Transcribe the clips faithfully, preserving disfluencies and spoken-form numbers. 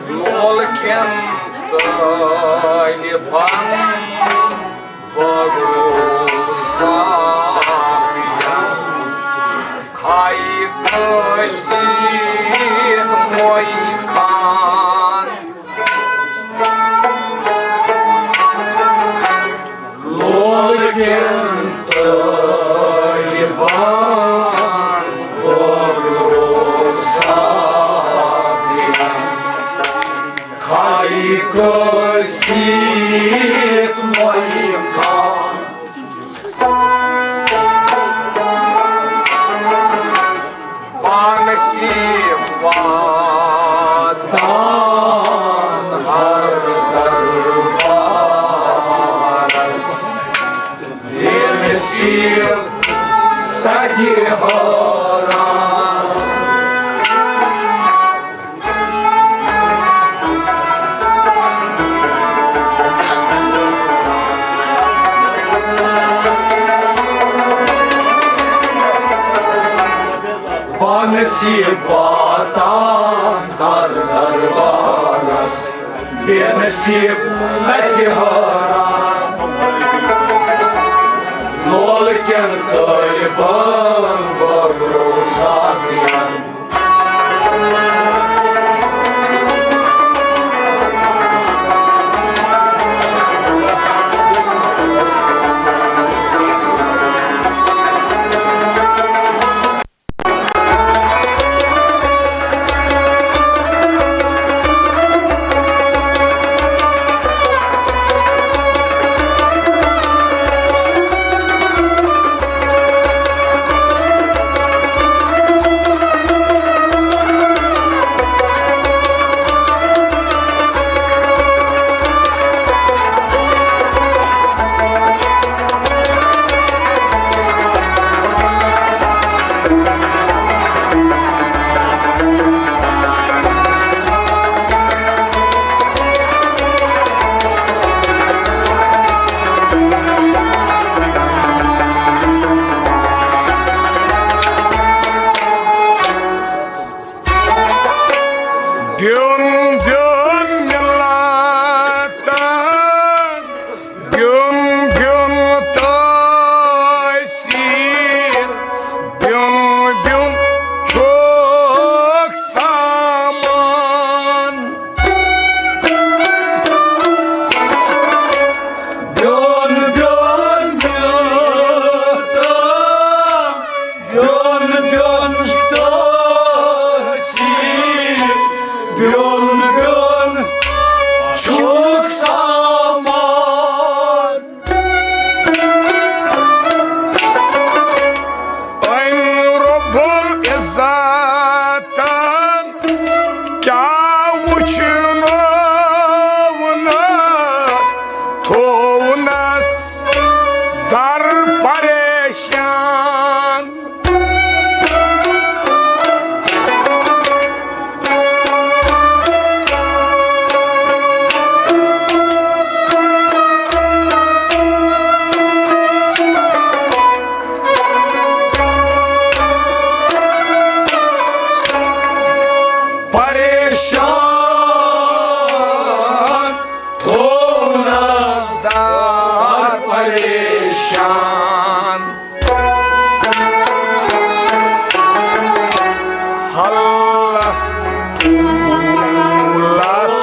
لول کٮ۪ن طٲلبن بھروسہ کھاے کٲشِر مویی خان۔ لول کٮ۪ن طٲلبن بھروسہ کھاے کٲشِر مویی خان۔ پانسی واتان ہر دربارس، بے نصیب تتہِ حٲران۔ بنصیب واتان ہر دربارس، بے نصیب تتہِ حٲران۔ لول کٮ۪ن طٲلبن بھروسہ دِیان۔ بیوٚن بیوٚن مِلاتن، بیوٚن بیوٚن تٲثیٖر، بیوٚن بیوٚن چھُکھ سامان۔ بیوٚن بیوٚن مِلاتن، بیوٚن بیوٚن تٲثیٖر، بیوٚن بیوٚن چھُکھ سامان۔ أمۍ رۄب العزتن کیٛاہ وٕچھنوونس، تھوونس در پریشان۔ پریشان تھوونس در پریشان۔ حلس ٹھوٗلس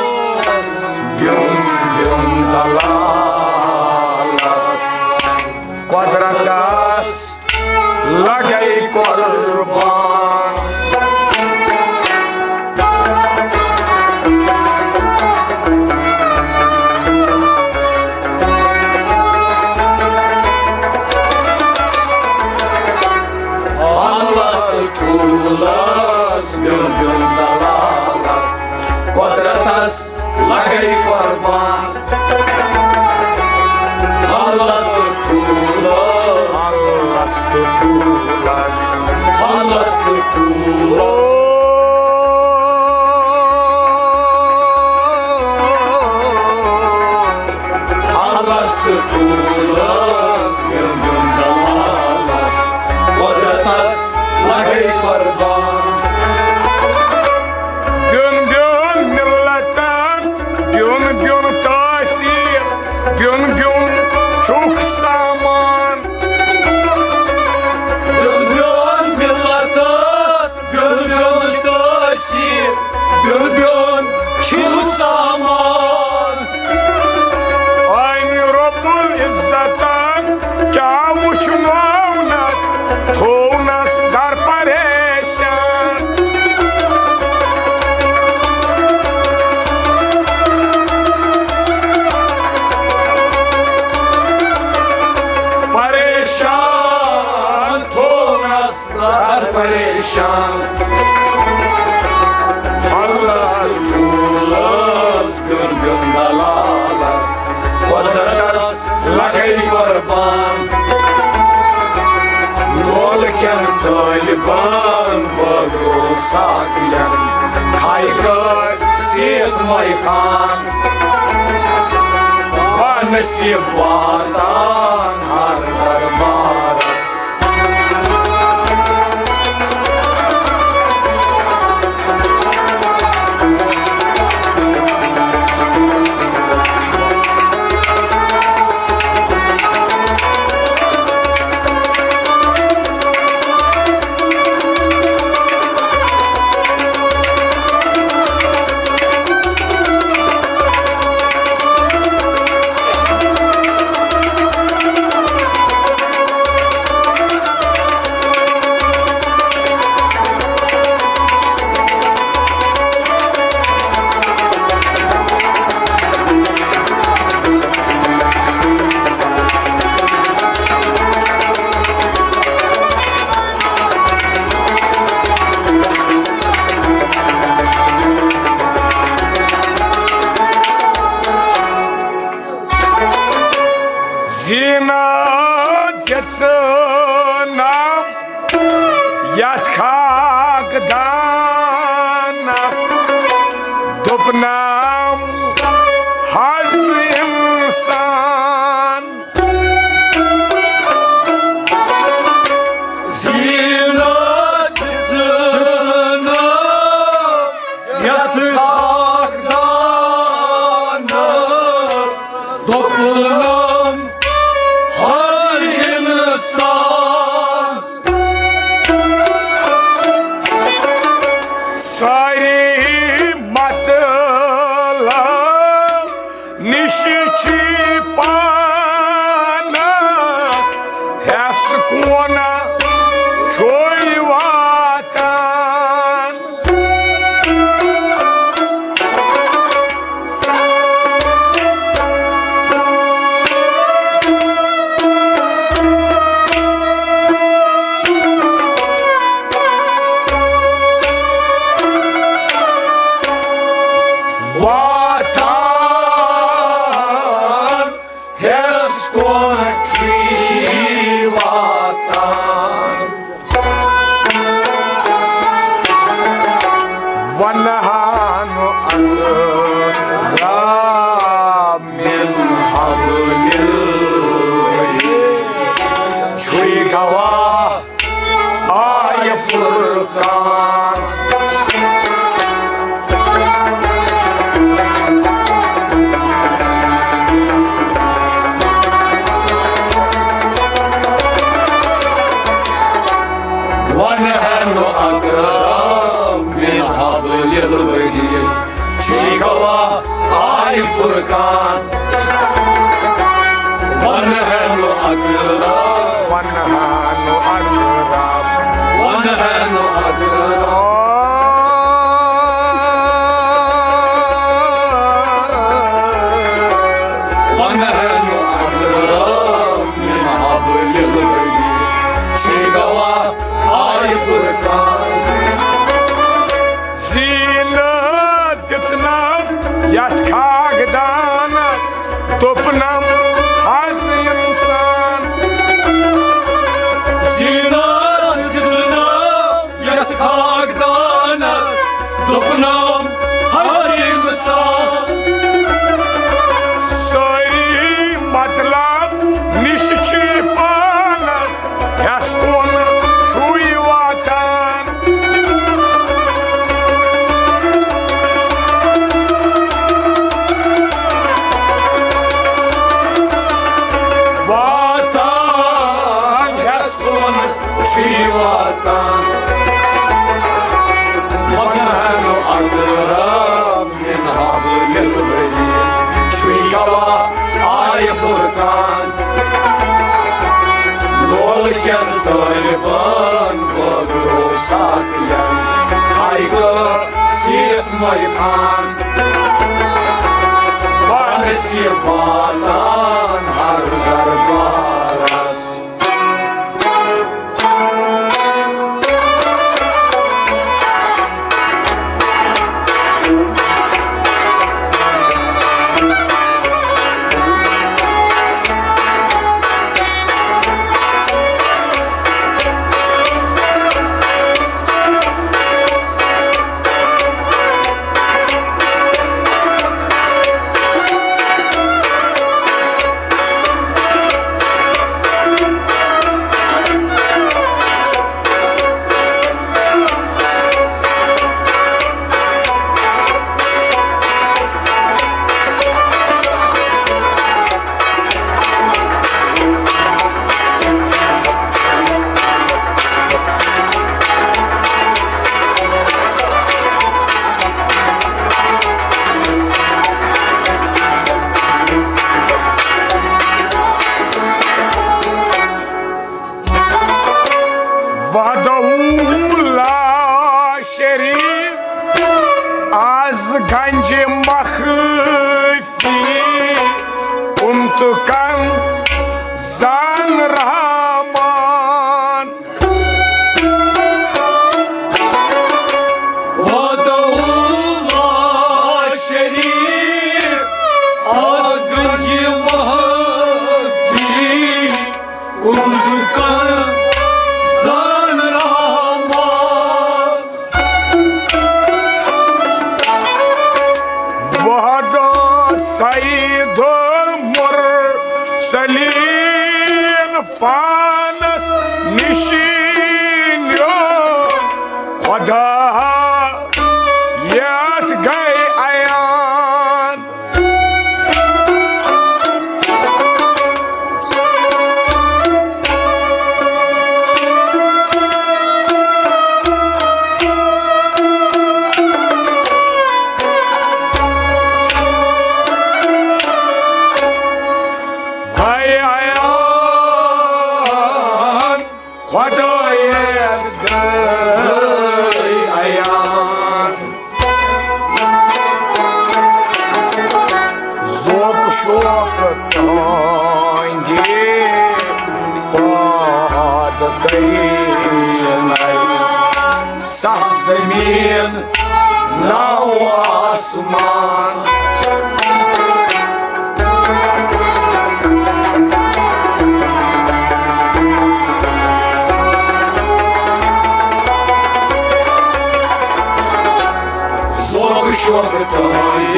بیوٚن بیوٚن دلالت، قۄدرتس لگے قربان۔ حلس تہٕ ٹھوٗلس بیوٚن بیوٚن دلالت، قۄدرتس لگے قربان۔ حلس تہٕ ٹھوٗلس، حلس تہٕ ٹھوٗلس، حلس تہٕ ٹھوٗلس۔ حلس تہٕ ٹھوٗلس بیوٚن بیوٚن دلالت، قۄدرتس لگے قربان۔ ساقین کھاے کٲٹھۍ سیٖتھ مٔہۍ خان، بنصیٖب واتان ہر دربارس۔ زینت دِژٕنم یتھ خاک دانس، دوٚپنم، حظ انسان۔ زینت دِژٕنم یتھ خاک دانس، دوٚپنم، حظ انسان۔ سٲری مطلب نِش چھِ پانس ہٮ۪س کونہ چھُے واتان۔ واتان ہٮ۪س کونہ چھُے واتان۔ ونہٕ ہا نہٕ اقرب من حبل الورید، چھُے گواہ آیہِ فرقان۔ ونہٕ ہا نہٕ اقرب من حبل الورید، چھُے گواہ آیہِ فرقان۔ ونہٕ ہا نہٕ اقرب، ونہٕ ہا نہٕ اقرب، ونہٕ ہا نہٕ اقرب۔ ونہٕ ہا نہٕ اقرب من حبل الورید، چھُے گواہ آیہِ فرقان۔ زینت دِژنم یتھ خاک دانس، دوٚپنم، حظ انسان۔ زینت دِژنم یتھ خاک دانس، دوٚپنم، حظ انسان۔ سٲری مطلب نِش چھِ پانس ہٮ۪س کُن چھُے واتان۔ واتان ہٮ۪س کُن چھُے واتان۔ ونہٕ ہا نہٕ اقرب من حبل الورید، چھُے گواہ آیہِ فرقان۔ لولہٕ کٮ۪ن طٲلبن بٲگرو ساقین، کھاے کٲٹھۍ سیٖتھ مٔہۍ خان۔ بنصیٖب واتان ہر دربارس۔ آز گنج مخفی کُن تہٕ کن زان رحمان۔ وحدہ لا شریک، آز گنج مخفی کُن تہٕ کن زان رحمان۔ وحدہ سید المرسلین پانس نشین خدا یتھ گئے عیان۔ گئے عیان، خدایت گٔے عیان۔ ذوق شوق تہنٛدِ پاد کٔرِنَے، ستھ زمین نو آسمان۔ ذوق شوق تہنٛدِ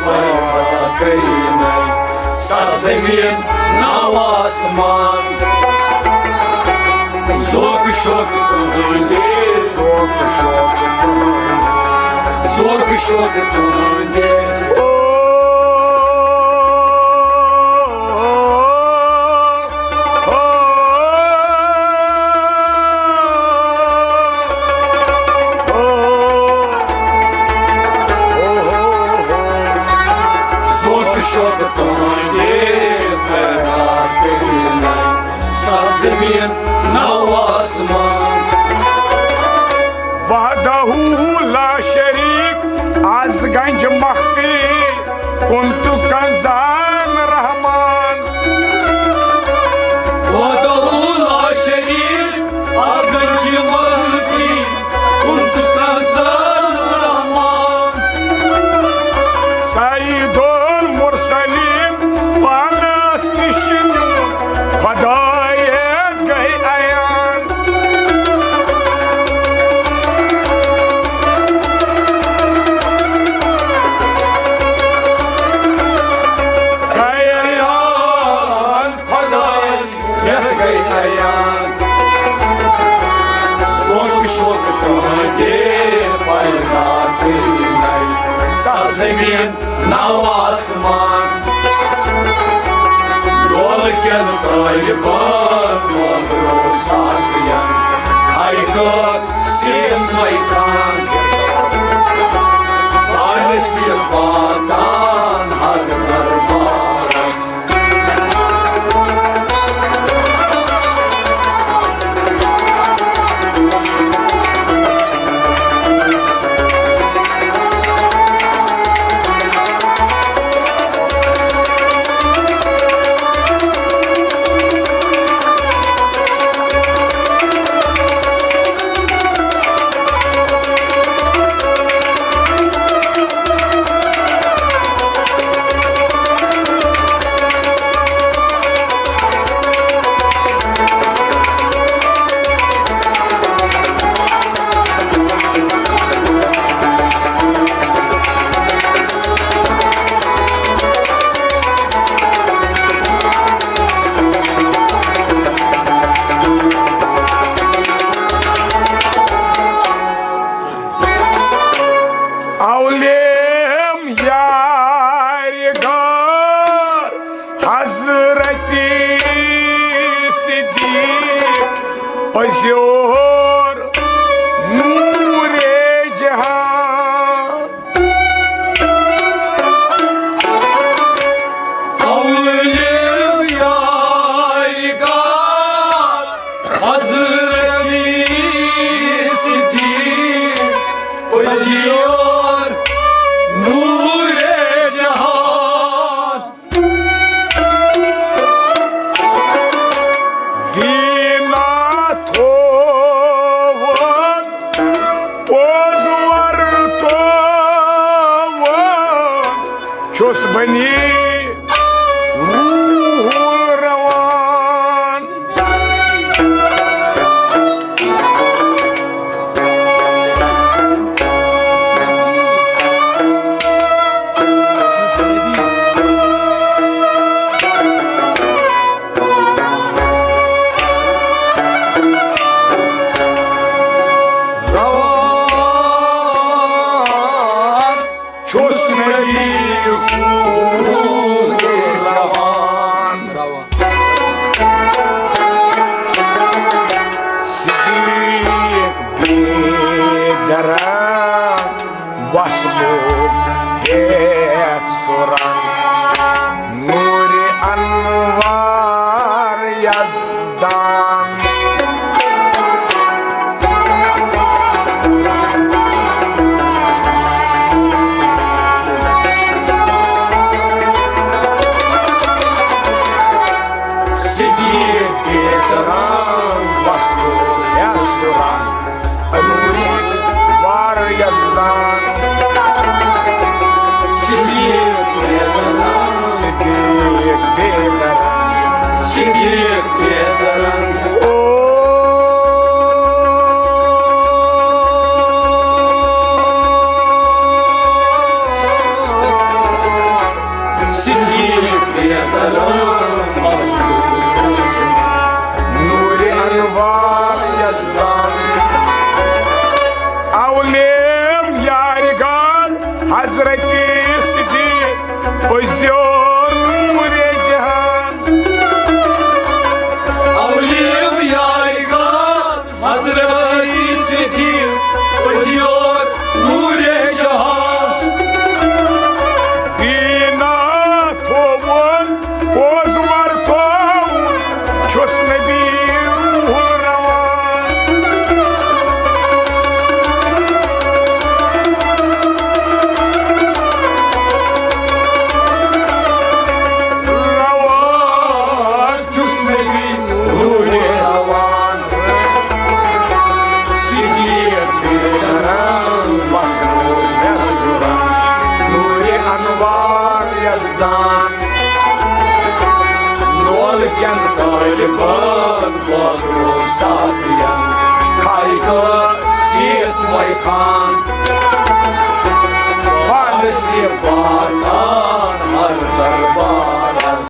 پیدا کٔرِنَے، ستھ زمین نو آسمان۔ ذوق شوق تہنٛدِ، ذوق شوق تہنٛدِ، ذوق شوق تہنٛدِ۔ او، او، او، او۔ ذوق شوق تہنٛدِ پیدا کٔرِنَے، ستھ زمین نو آسمان۔ وحدہ لا شریک، از گنج مخفی، کُن تہٕ کن زان رحمان۔ وحدہ لا شریک، از گنج مخفی، کُن تہٕ کن زان رحمان۔ سید المرسلین پانس نِش نیوٗن خدایت گٔے عیان۔ گٔے عیان۔ خدایت گٔے عیان۔ ذوق شوق تہنٛدِ پیدا کٔرِنَے، ستھ زمین نو آسمان۔ دولہٕ کٮ۪ن طٲلبن دولہٕ ساقین، کھے کٲژ سِیِن میخان۔ پانس یہِ واتان ہر دربارس۔ پزیور نورِ جہان۔ دیٖنا تھووُن پوٚز ورتووُن، چھُس بنی روح روان۔ روان چھُس نبی روان۔ صدیق بے درنگ وصلو ہیت سُرنگ، نورِ انوار یزدان۔ صدیق بے درنگ وصلو ہیت سُرنگ، نورِ انوار یزدان۔ صدیق بے درنگ۔ صدیق بے درنگ۔ صدیق بے درنگ۔ او۔ صدیق بے درنگ۔ نورِ انوار یزدان۔ اولیم یارگان حضرت صدیق پزیور نورِ جہان۔ اولیم یارگان حضرت صدیق پزیور نورِ جہان۔ دیٖنا تھووُن پوٚز ورتووُن، چھُس نبی روح روان۔ روان چھُس نبی روح روان۔ صدیق بے درنگ وصلو ہیت سُرنگ، نورِ انوار یزدان۔ لول کٮ۪ن طٲلبن بٲگرو ساقین، کھاے تہٕ سیٖت مے خان۔ پانس یہِ واتان ہر دربارس۔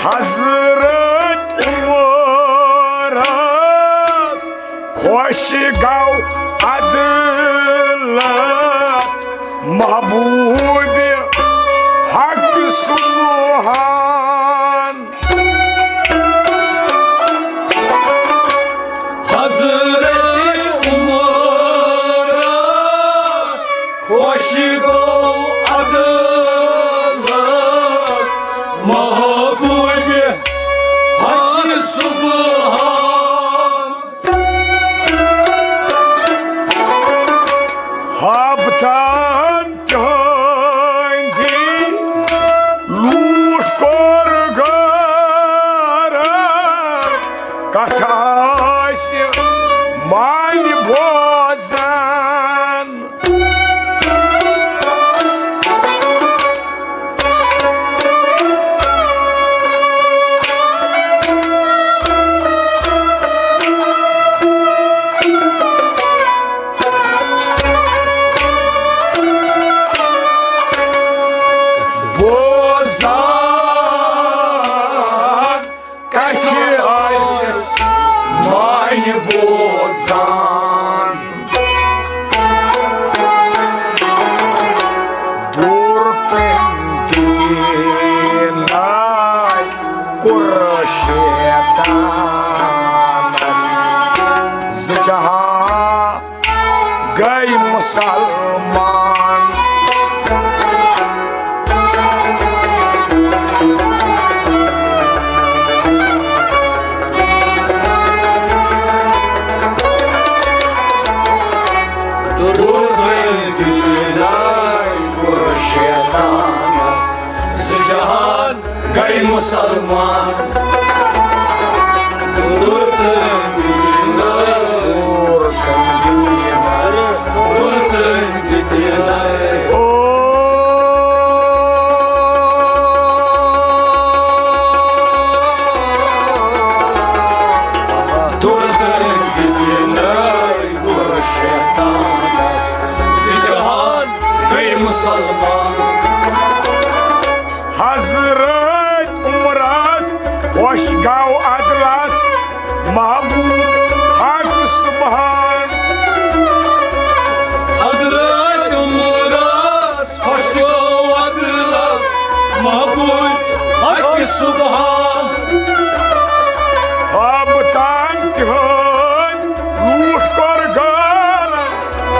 حضرت عمرس خۄش گوٚو عدلس محبوبِ حق سبحان۔ حضرت عمرس خۄش گوٚو عدلس محبوبِ حق سبحان۔ ہابتان تہنٛدی لوٗٹھ کوٚر غٲر، کتھ آسہِ مالہِ بوزان۔ بوزان۔ دوٗر پٔتۍ کِنۍ کوٚر شیطانس زٕ جہان گٔے مُسلمان۔ دوٚر دِلے کوٚر شیطانس زٕ جہان گٔے مُسلمان۔ دوٚر دِلے کوٚر تُرکن دِتہِ نٲے کوٚر شیطانس زٕ جہان گٔے مُسلمان۔ حضرت عمرس خۄش گوٚو عدلس محبوب حق سبحان۔ حضرت عمرس خۄش گوٚو عدلس محبوب حق سبحان۔ آبتان تِہُنٛد لوٗٹھ کوٚر غٲر،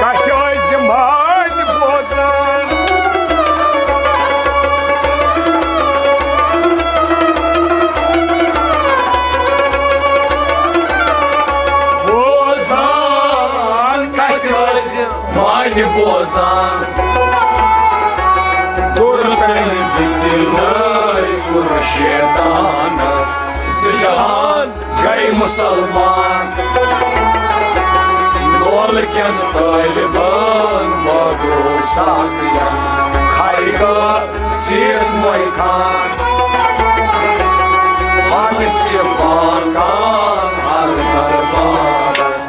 کتھِ ٲسۍ مٲلۍ بوزان۔ بوزان کتھِ ٲسۍ مٲلۍ بوزان۔ تُرکن دِتہِ نٲے کوٚر شیطانس زٕ جہان گٔے مُسلمان۔ مولکٮ۪ن طٲلبن مۄغل ساقین خیرات سیٖتھ موے خان۔ پانس تہِ واکان ہر دربارس۔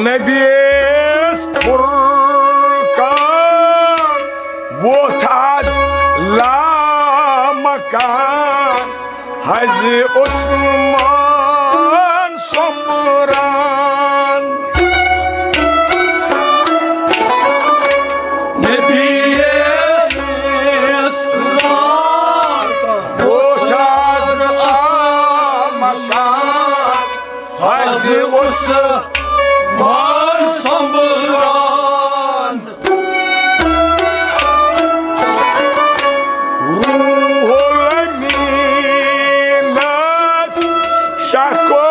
نبیس فرقان ووٚتھ از لامکان، حض عثمان سومبران۔ نبیس فرقان ووٚتھ از لامکان، حض عثمان سومبران۔ روح الامینس شکو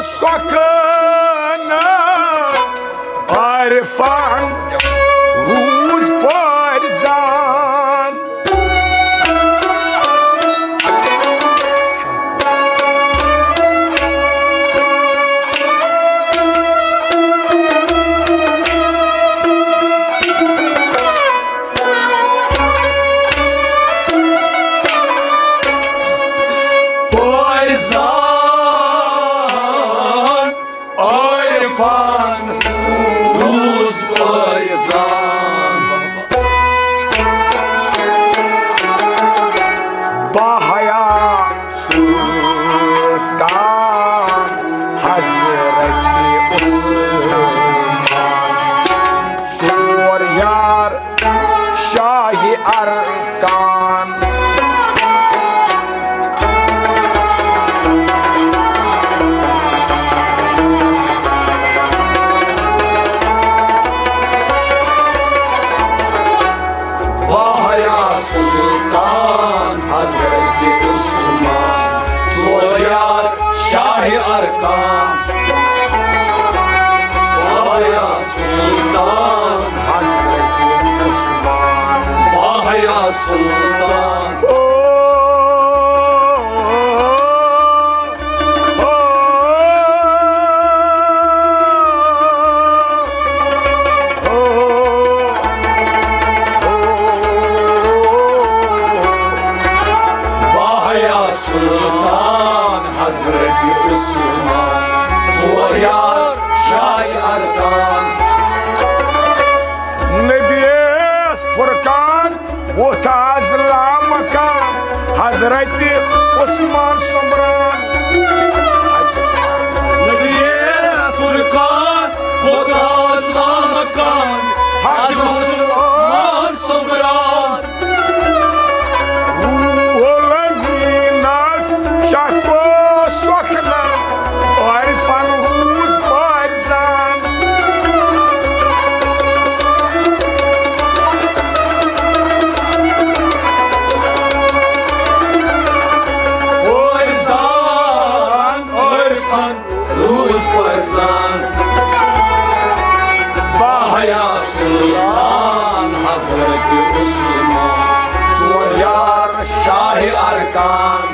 سکنا، عارفان روز پرزان۔ پرزان عارفان روز پرزان۔ باحیا سلطان حضرت عثمان، ژور یار شاہ ارکان۔ ارکان۔ باہیا سلطان حضرت عثمان۔ باہیا سلطان۔ او، او، او، او۔ باہیا سلطان حضرت عثمان، ژور یار شاہ ارکان۔ نبی یس فرقان ووٚتھ از لامکان، حضرت عثمان سومبران۔ نبی یس فرقان ووٚتھ از لامکان، حضرت عثمان سومبران۔ روح الامینس شاہ کو سخنن، عارفن ہنز پارزان۔ پارزان، عارفن روز پرزان۔ باہیا سلطان حضرت عثمان، ژور یار شاہ ارکان۔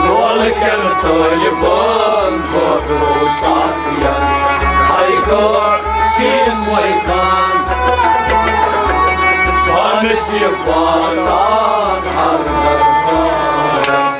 لولکٮ۪ن طٲلبن بٲگرو ساتھین، کھے کٲر سیٖن وۄلۍ خان۔ پانس یہِ واتان ہر دربارس۔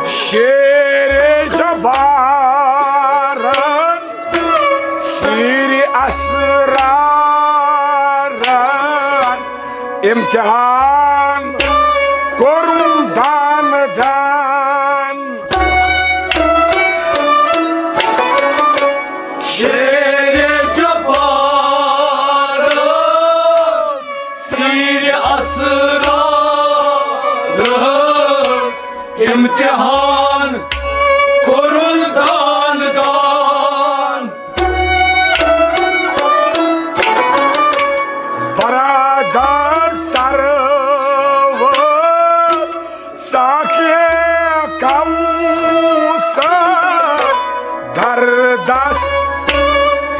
شیر جبارن، سیر اسرارن، امتحان کوٚرُن دان دان۔ شیر جبار، سیر اسرار، امتحان کوٚرُن دان دان۔ برادر سرور، ساقی کوثر، دردس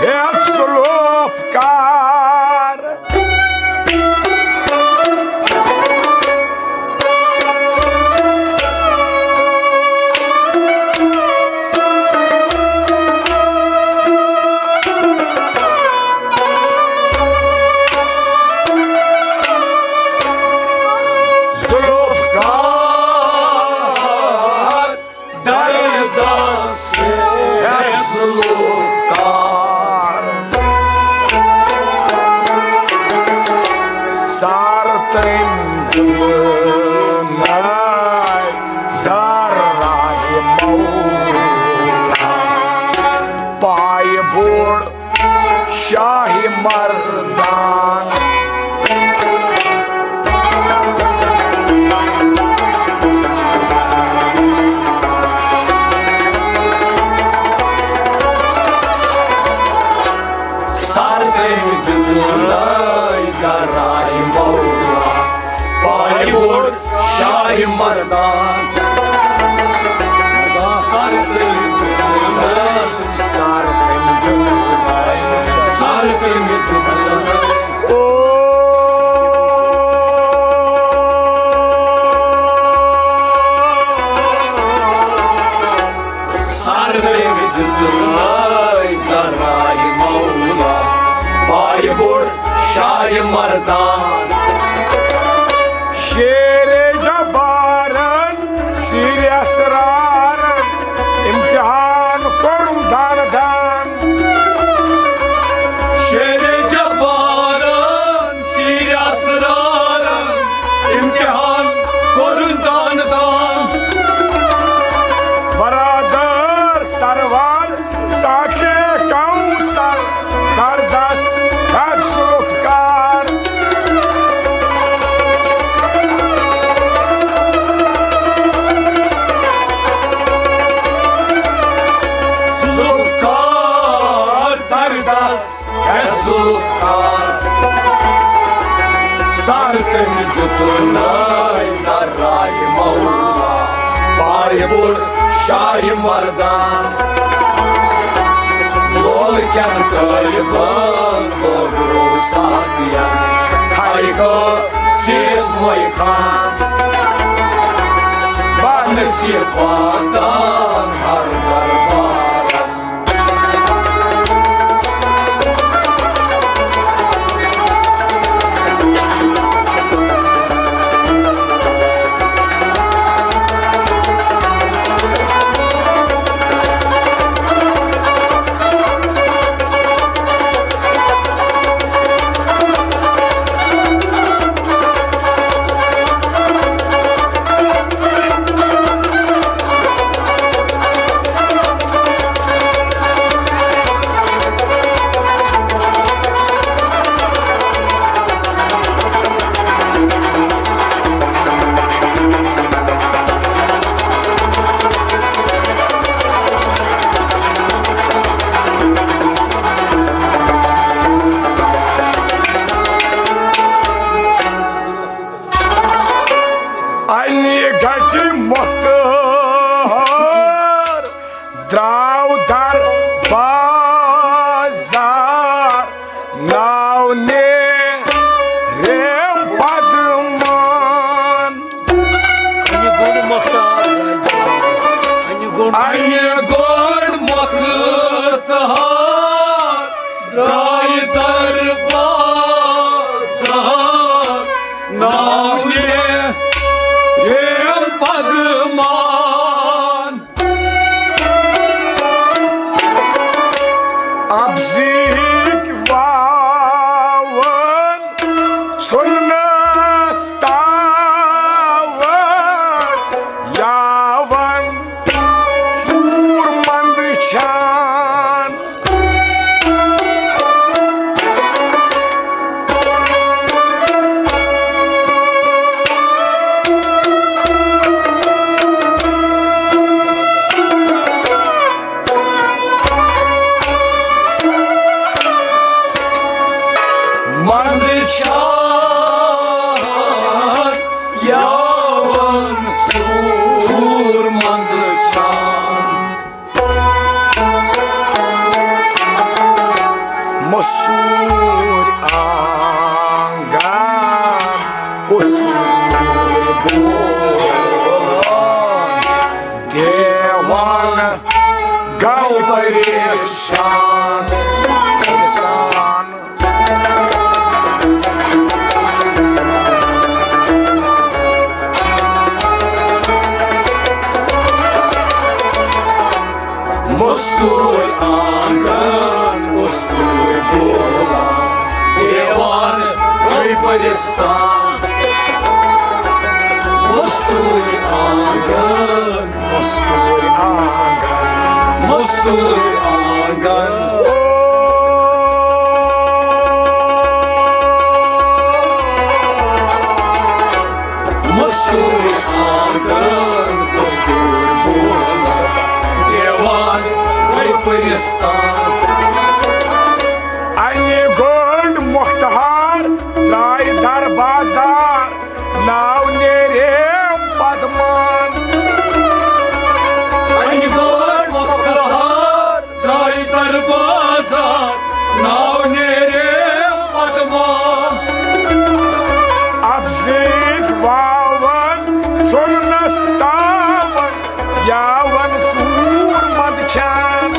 ہیت سلوف کار۔ سلوف کار۔ دردس ہیت سلوف کار۔ سار تٔمۍ دیُن ناے دارایہِ مولا۔ پایہِ بوٚڑ شاہ مردان۔ سر گٔے دُنیاے گراے مولا، پایہِ ووٚر شاہ مردان۔ سر گٔے دُنیاے، سر گٔے دُنیاے، سر گٔے دُنیاے۔ او مردان۔ شیر جبارن سیر اسرارن امتحان کوٚرُن دان دان۔ شیر جبارن سیر اسرارن امتحان کوٚرُن دان دان۔ برادر سروان ساقی کوثر دردس ہیٚتھ ذوالفقار۔ ذوالفقار دردس ہیٚتھ ذوالفقار۔ سر تٔمۍ دیُتنَے درائے مولا، بایہِ بوٚڑ شاہِ مردان۔ لول کٮ۪ن طٲلبن لوگرو ساقین، تھایہِ گٲو سیٖت موے خان۔ بنصیٖب واتان ہر دربارس۔ انہِ گٹہِ مۄختار درٛاو در بازار، ناو نیرٮ۪م پدمان۔ انہِ گوٚنڈ مۄختار، انہِ گوٚنڈ، انہِ گوٚنڈ مۄختار درٛاے در بازار، ناو نیرٮ۪م پدمان۔ ابزیک واون ژھُننس تاون، یاون ژوٗر مند چھان۔ مند چھان یاون ژوٗر مند چھان۔ مستوٗرۍ آنگن، قصوٗر بوزان، دیوان گوٚو پریشان۔ مستوٗرۍ آنگن، مستوٗرۍ بولا، دیوان گٔے پرستان۔ مستوٗرۍ آنگن، مستوٗرۍ آنگن، مستوٗرۍ آنگن۔ مستوٗرۍ آنگن، مستوٗرۍ بولا، دیوان گٔے پرستان۔ انہِ گوٚنڈ مۄختار درٛاے در بازار، ناو نیرٮ۪م پدمان۔ انہِ گوٚنڈ مۄختار درٛاے در بازار، ناو نیرٮ۪م پدمان۔ ابزیک واون ژھُننس تاون، یاون ژوٗر مند چھان۔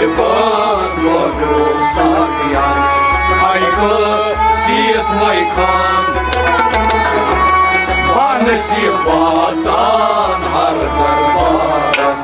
بان گوٚو ساقیان، کھاے کٲ سیٖت مَے خان۔ بانہٕ نصیٖب واتان ہر دربارس۔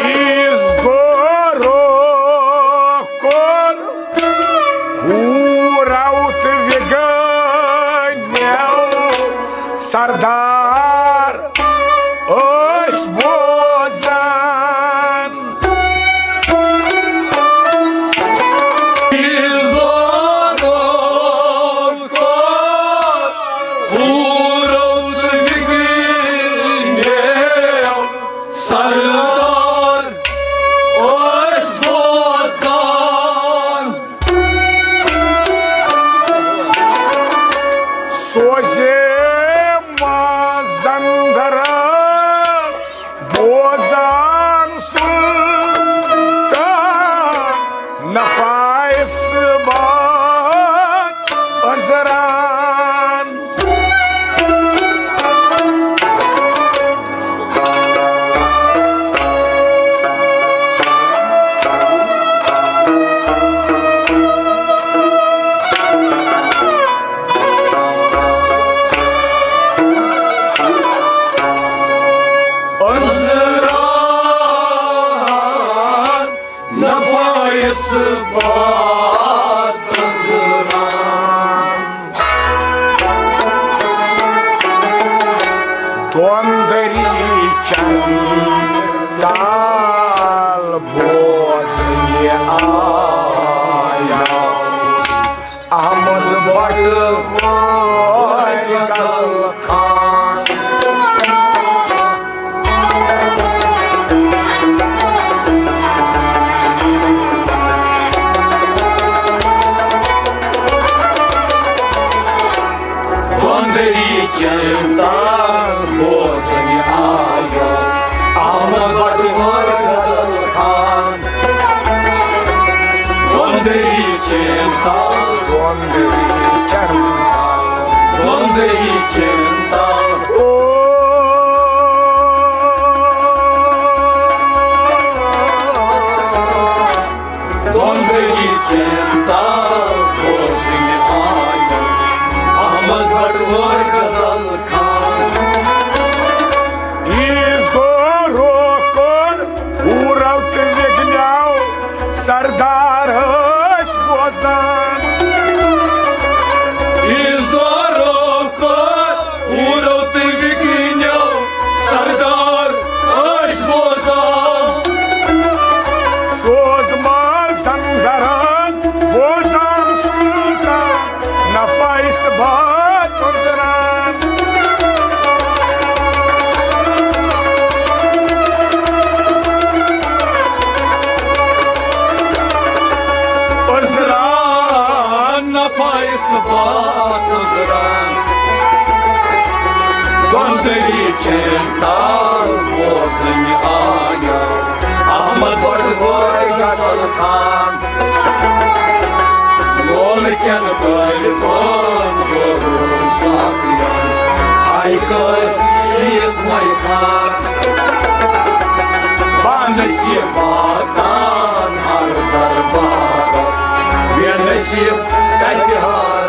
عیٖذ دۄہ کوٚر ہوٗرو تہٕ وِگنیو سردار ٲسۍ بوزان۔ عیٖذ دۄہ کوٚر ہوٗرو تہٕ وِگنیو سردار ٲسۍ بوزان۔ سوزے مازندر بوزان سلطان نفایف صٲبان عذران۔ عذران نفایس باد عذران۔ دۄن دٔریٖچن تل بوزنہِ آیوس احمد بٹ فیصل خان۔ دۄن دٔریٖچن تل بوزنہِ آیو احمد بٹ فیصل خان۔ دۄن دٔریٖچن تل، دۄن دٔریٖچن تل، دۄن دٔریٖچن تل۔ او۔ دۄن دٔریٖچن تل بوزنہِ آیو احمد بٹ فیصل خان۔ عیٖذ دۄہ کوٚر ہوٗرو تہٕ وِگنیو سردار ٲسۍ بوزان۔ عیٖذ دۄہ کوٚر ہوٗرو تہٕ وِگنیو سردار ٲسۍ بوزان۔ سوز مازندرن بوزان سلطان نفایس باد عذران۔ عذران نفایس باد عذران۔ دۄن دٔریٖچن تل بوزنہِ آیو احمد بٹ فیصل خان۔ لولہٕ کٮ۪ن طٲلبن کوٚر ساقین ہاے کٲس سیٖت مَے خان۔ بانہٕ نصیٖب واتان ہر دربارس، بے نصیٖب کتہِ ہار